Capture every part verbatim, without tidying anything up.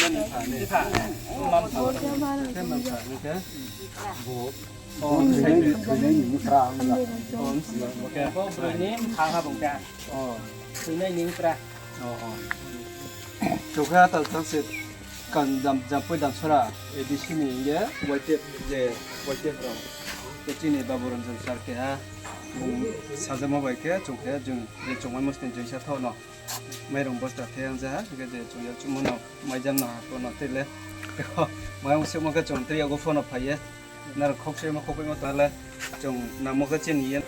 Ni pha, ni pha. Mam pha. Khe mam pha, ni khe. Bo. O, thoi ni, thoi ni ni mkha ang la. O, bo khe, bo broi ni mkha ha bung khe. O. Thoi nai ni mkra. O, o. Chukha tal tang se kan jam, Jampui Damsara, A D C ni ye, Y T F, je, Y T F rao. Khe chini Babu Ranjan sir keha, bung sajamo bai khe, chung khe, jung, je chung mai mosni jung sa thao no. Mairung bosta thayang ja, hingkhe je chung yakchuhmo no maijam no ha, kono tei le. Mairung semo khe chung tei yago phone no phai ye. Nrao khoksoimo, khokpoimo tong le, chung nangmo khe chini ye.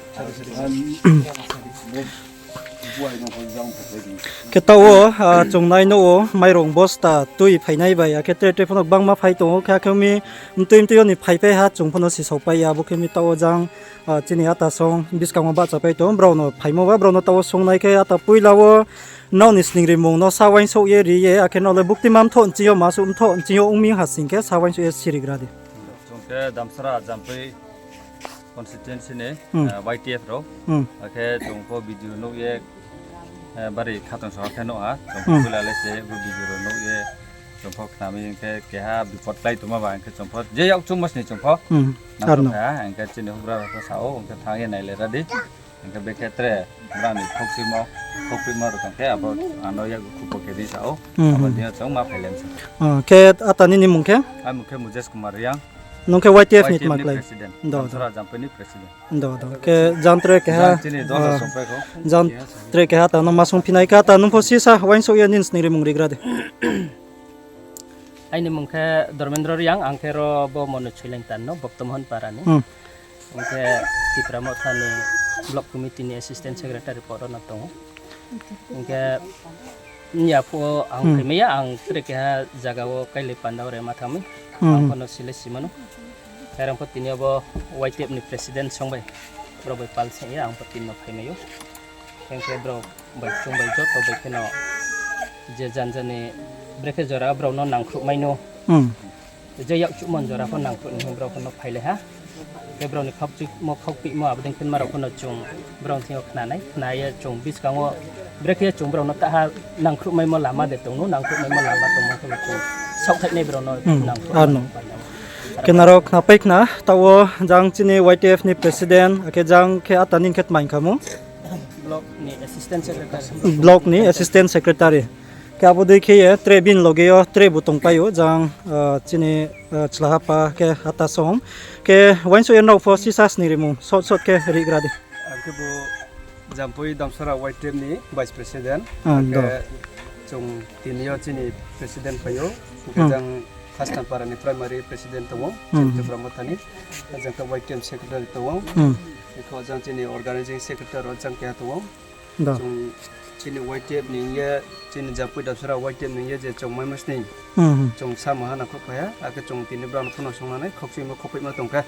Khe taoh wo, ah, chung nai nuh wo, mairung bosta tui phainai bai, akhe tre tre phano gbangma phai tong ou, khe akhe mi mtui mtui yo ni phaipai ha, chung phano sisao pai ya, abo khe mi taoh wo jang, ah, chini ata song buskang wo bahchapai tong, brao no phaimo ba, brao no taoh wo songnai khe ata poila wo, nrao ni sningrimung no sa uaingsouh ye ri ye, akhe nrao le buktima mthoh nching yo, masuh mthoh nching yo ong mi ha sing khe sa uaingsouh ye sirigra di. Chung khe Damsara Jampui constituency ni, Hmm. eh, Y T F rao. Hmm. Akhe chung pho video nuh ye, eh, bari khatungsung khe nuh ha. Chung pho Hmm. poila le se bo video rao nuh ye, chung pho khna mi hing khe keha bipot klái tongma ba, hing khe chung pho je yakchuhmo sni chung pho Hmm. nangkha, hing khe chini houhgra rao pho sa ou, hing khe thanng ye nailai ra di. Hing khe bekhe tre brao ni khoksoimo, khoksoimo rao tong khe abo ano yak khupo khe di sa ou. Hmm. Abo dei yo chung ma phailai sa. Ah, khe ata nini mung khe? Ani mung khe Mujesh Kumar Reang. Nung khe Y T F ni Y T F ni tma klái? President. Do, do. Damsara Jampui ni president. Do, do. Khe jang tre keha, Jang chini dol ah, rao songpai kho. Jang tre keha ata no ma songphinai khe ata nung pho sisa uaingsouh ye nini sningrimung rigra di. Aini mung khe Dharmendra Reang, ang khe ro bo Monu Choileng tan no, Bhakta Mohon para ni. Hmm. Hing khe Tipra Motha ni block committee ni assistant secretary poro no tong ou. Hing khe, ya phuh wo ang Hmm. phaimai ya, ang tre keha zaga wo kailai panda wo rema thanng mi. Hmm. Ang pho no sile simano. Khe ang pho tini yo bo Y T F ni president song bai, brao bai pal sing ye ang pho tini no phaimai ou. Hing khe brao bai chung bai joto bai khe no je janja ni brekhe jora brao no nangkhruhmai no. Hmm. Je yakchuhmo jora pho nangkhruh ni hing brao pho no phailai ha. Khe brao ni khakchuhmo khakpihmo abo dei khe ma rao pho no chung brao thing yo khna nai, khna ye chung buskang wo brekhe ye chung brao no taha nangkhruhmaimo lama de tong no, nangkhruhmaimo lama tongmo khe chung saohthaih nai brao no Hmm, nangkhruh ano. Khe nrao khnapai khna, taoh wo jang chini Y T F ni president, akhe jang khe ata nini khe tma hing kha mung? Block ni assistant secretary. Block ni assistant secretary. Khe abo dei khe ye tre bini loge yo tre bu tongpai ou, jang, ah, chini, ah, chlahapa khe ata song. Khe uaingsouh ye nrao pho sisa sningrimung, short short khe rigra di. Ang khe bo Jampui Damsara Y T F ni vice president. Ah, do. Khe chung tini yo chini president phai ou. Khe Hmm. jang Khastampara ni primary president tong ou, Hmm. Tipra Motha ni. Jang khe Y T F secretary tong ou. Hmm. Khe jang chini organizing secretary rao jang keha tong ou. Do. Chung chini Y T F ni ye, chini Jampui Damsara Y T F ni ye je chung mai mosni. Hmm. Chung samo ha nangkhruh phai ha, akhe chung tini brao no pho no songnanai, khakchuhmo khakpihmo tong khe.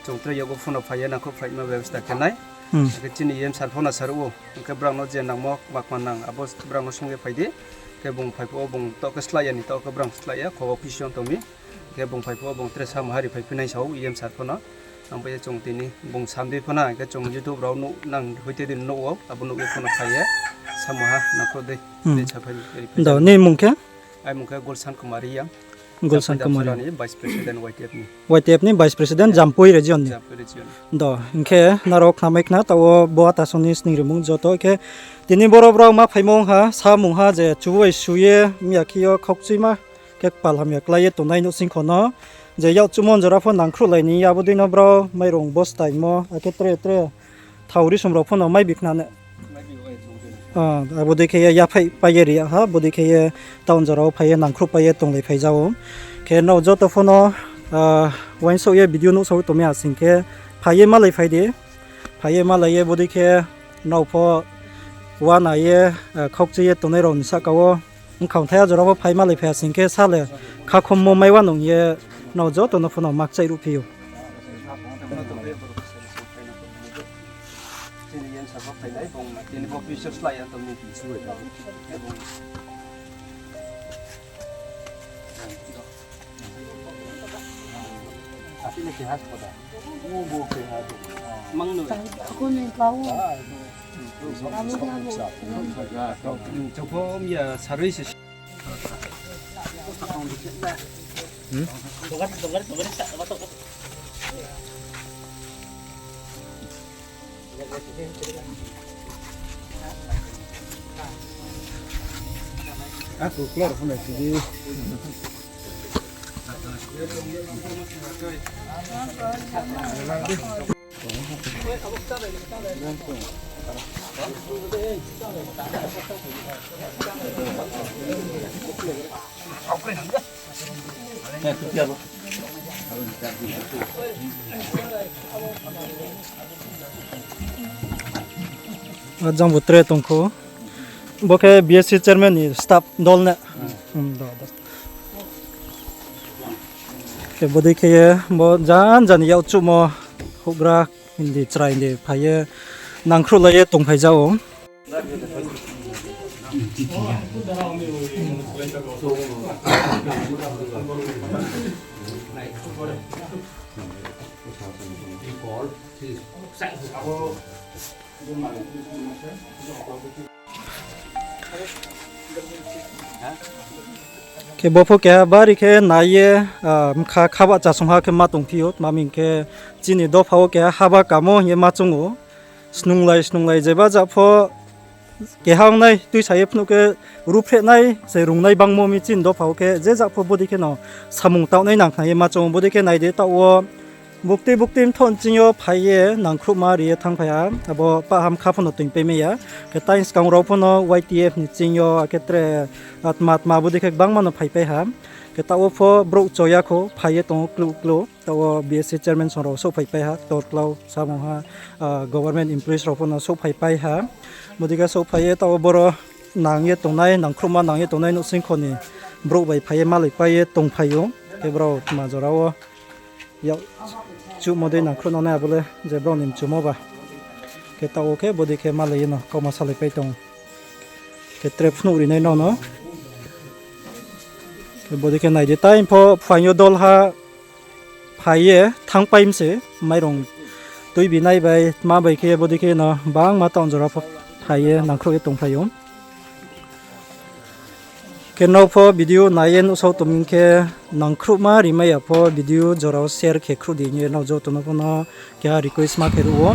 Chung tre yago pho no phai ye nangkhruh phaima bebostha khe nai. Hmm. Akhe chini E M sir pho no saruh ou, hing khe brao no je nangmo kma kma nang, abo brao no song ye phai di. Khe bung phai phuh wo bung taoh khe slái ya ni, taoh khe brao slái ya, kho office yo tong mi. Khe bung phai phuh wo bung tre samo ha ri phai phi nai sa ou, E M sir pho no. Ang bai ye chung tini bung sam di pho na, khe chung YouTube rao nuh nang hoite di nuh ou, abo nuh ye pho no phai ye, samo ha nangkhruh di, Hmm. di sa phai ri phai Do, jang. Nini mung khe? Aini mung khe Gulshan Kumar Reang. Gulshan Kumar Reang. Jampui Damsara ni vice president Y T F ni. Y T F ni vice president, Yeah. Jampui region ni. Jampui region. Do, hing khe nrao khnamai khna, taoh wo bo ata song ni sningrimung joto khe tini boro brao ma phaimo ong ha, samung ha je chubu bai su ye, mya khe yo khakchuima khe kpal hamya klái ye tongnai nouhsing kho no. Je yakchuhmo jora pho nangkhruhlai ni, abo dei no brao mairung bostaimo, akhe tre tre thao risum rao pho no mai bi khna ne. Ah, abo dei khe ye yaphaih pai ye ri ya ha, bo dei khe ye town jora wo phai ye nangkhruh pai ye tonglai phai ja ou. Khe nrao joto pho no, ah, uaingsouh ye video nuhsao tongmi ha sing khe phai ye malai phai di. Phai ye malai ye bo dei khe nrao pho uana ye, ah, khakchui ye tongnai rao ni sahka wo. Bkha ongthai a jora pho phai malai phai ya sing khe sa le khakhommo mai uanung ye nrao joto no pho no makchaih ruhphi ou. Ajang bo tre tongkho. Bo khe B S C chairman ni staff dol ne. Khe bodei khe ye bo jan jan ni yak chuhmo houhgra hindi chrai hindi phai ye nangkhruhlai ye tongphai ja ou. Khe bo pho keha bari khe nai ye, ah, mkha khabah chasongha khe ma tongphi ou, tma hing khe chini dopha wo keha haba kamo hing ye ma choung ou. Snunglai snunglai jeba ja pho keha ong nai tuisa ye phnuh khe ruhphreh nai se rungnai bangmo mi chini dopha wo khe je ja pho bodei khe no samung taoh nai nang khna ye ma choung ou, bodei khe nai di taoh wo bukti bukti mthoh nching yo phai ye nangkhruhma ri ye thanngphai ha, abo pah ha mkha pho no toingpai mai ya. Khe tai skang rao pho no Y T F ni ching yo akhe tre, ah, tma tma bodei khe gbangma no phaipai ha. Khe taoh wo pho brouh cho ya kho phai ye tong ou kluh kluh. Taoh wo B S C chairman song rao souhphaipai ha, torklau samung ha, ah, government employees rao pho no souhphaipai ha. Bodei khe souhphai ye taoh wo boro nang ye tongnai, nangkhruhma nang ye tongnai nouhsingkho ni brouh bai phai ye malaipai ye tongphai ou. Khe brao tma jora wo yak chuhmo dei nangkhruh no nai abo le je brao ni mchumo ba. Khe taoh wo khe bodei khe malai ye no kauma salaipai tong ou. Khe tre phnuh ri nai nrao no. Khe bodei khe nai di, tai pho phaing yo dol ha phai ye thanngpai mi se, mairung tuibi nai bai tma bai khe bodei khe no bangma town jora pho phai ye nangkhruh ye tongphai ou. Khe nrao pho video nai ye nuhsao tong mi khe nangkhruhma rimai ya pho video jora wo share khe khruh di hing ye nrao joto no pho no keha request ma khe ruh ou.